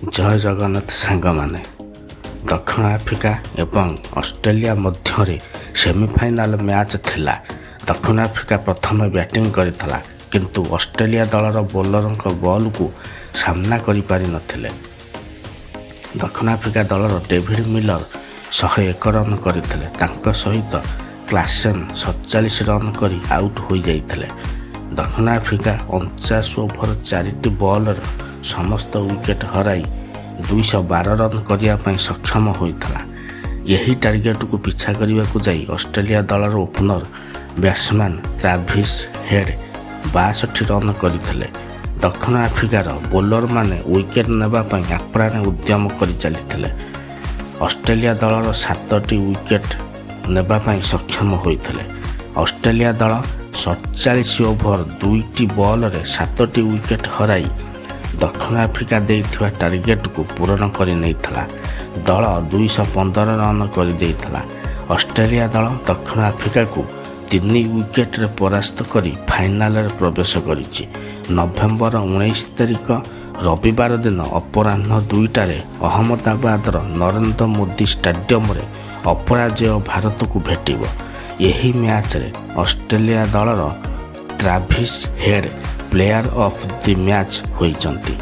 ଜୟ ଜଗନ୍ନାଥ ସାଙ୍ଗମାନେ। ଦକ୍ଷିଣ ଆଫ୍ରିକା ଏବଂ ଅଷ୍ଟ୍ରେଲିଆ ମଧ୍ୟରେ ସେମିଫାଇନାଲ ମ୍ୟାଚ୍ ଥିଲା। ଦକ୍ଷିଣ ଆଫ୍ରିକା ପ୍ରଥମେ ବ୍ୟାଟିଂ କରିଥିଲା, କିନ୍ତୁ ଅଷ୍ଟ୍ରେଲିଆ ଦଳର ବୋଲରଙ୍କ ବଲ୍କୁ ସାମ୍ନା କରିପାରିନଥିଲେ। ଦକ୍ଷିଣ ଆଫ୍ରିକା ଦଳର ଡେଭିଡ୍ ମିଲର 101 ରନ୍ କରିଥିଲେ। ତାଙ୍କ ସହିତ କ୍ଲାସେନ୍ 47 ରନ୍ କରି ଆଉଟ୍ ହୋଇଯାଇଥିଲେ। ଦକ୍ଷିଣ ଆଫ୍ରିକା 49 ଓଭର ଚାରିଟି ବଲ୍‌ରେ ସମସ୍ତ ୱିକେଟ୍ ହରାଇ 212 ରନ୍ କରିବା ପାଇଁ ସକ୍ଷମ ହୋଇଥିଲା। ଏହି ଟାର୍ଗେଟକୁ ପିଛା କରିବାକୁ ଯାଇ ଅଷ୍ଟ୍ରେଲିଆ ଦଳର opener batsman Travis head 62 run କରିଥିଲେ। ଦକ୍ଷିଣ ଆଫ୍ରିକାର ବୋଲରମାନେ ୱିକେଟ୍ ନେବା ପାଇଁ ଆପ୍ରାଣ ଉଦ୍ୟମ କରିଚାଲିଥିଲେ। ଅଷ୍ଟ୍ରେଲିଆ ଦଳର ସାତଟି ୱିକେଟ୍ ନେବା ପାଇଁ ସକ୍ଷମ ହୋଇଥିଲେ। ଅଷ୍ଟ୍ରେଲିଆ ଦଳ 47 ଓଭର ଦୁଇଟି ବଲ୍‌ରେ ସାତଟି ୱିକେଟ୍ ହରାଇ ଦକ୍ଷିଣ ଆଫ୍ରିକା ଦେଇଥିବା ଟାର୍ଗେଟକୁ ପୂରଣ କରିନେଇଥିଲା। ଦଳ 215 ରନ୍ କରିଦେଇଥିଲା। ଅଷ୍ଟ୍ରେଲିଆ ଦଳ ଦକ୍ଷିଣ ଆଫ୍ରିକାକୁ 3 ୱିକେଟରେ ପରାସ୍ତ କରି ଫାଇନାଲରେ ପ୍ରବେଶ କରିଛି। ନଭେମ୍ବର 19 ତାରିଖ ରବିବାର ଦିନ ଅପରାହ୍ନ 2ଟାରେ ଅହମ୍ମଦାବାଦର ନରେନ୍ଦ୍ର ମୋଦି ଷ୍ଟାଡିୟମରେ ଅପରାଜେୟ ଭାରତକୁ ଭେଟିବ। ଏହି ମ୍ୟାଚରେ ଅଷ୍ଟ୍ରେଲିଆ ଦଳର Travis head player of the match ହୋଇଛନ୍ତି।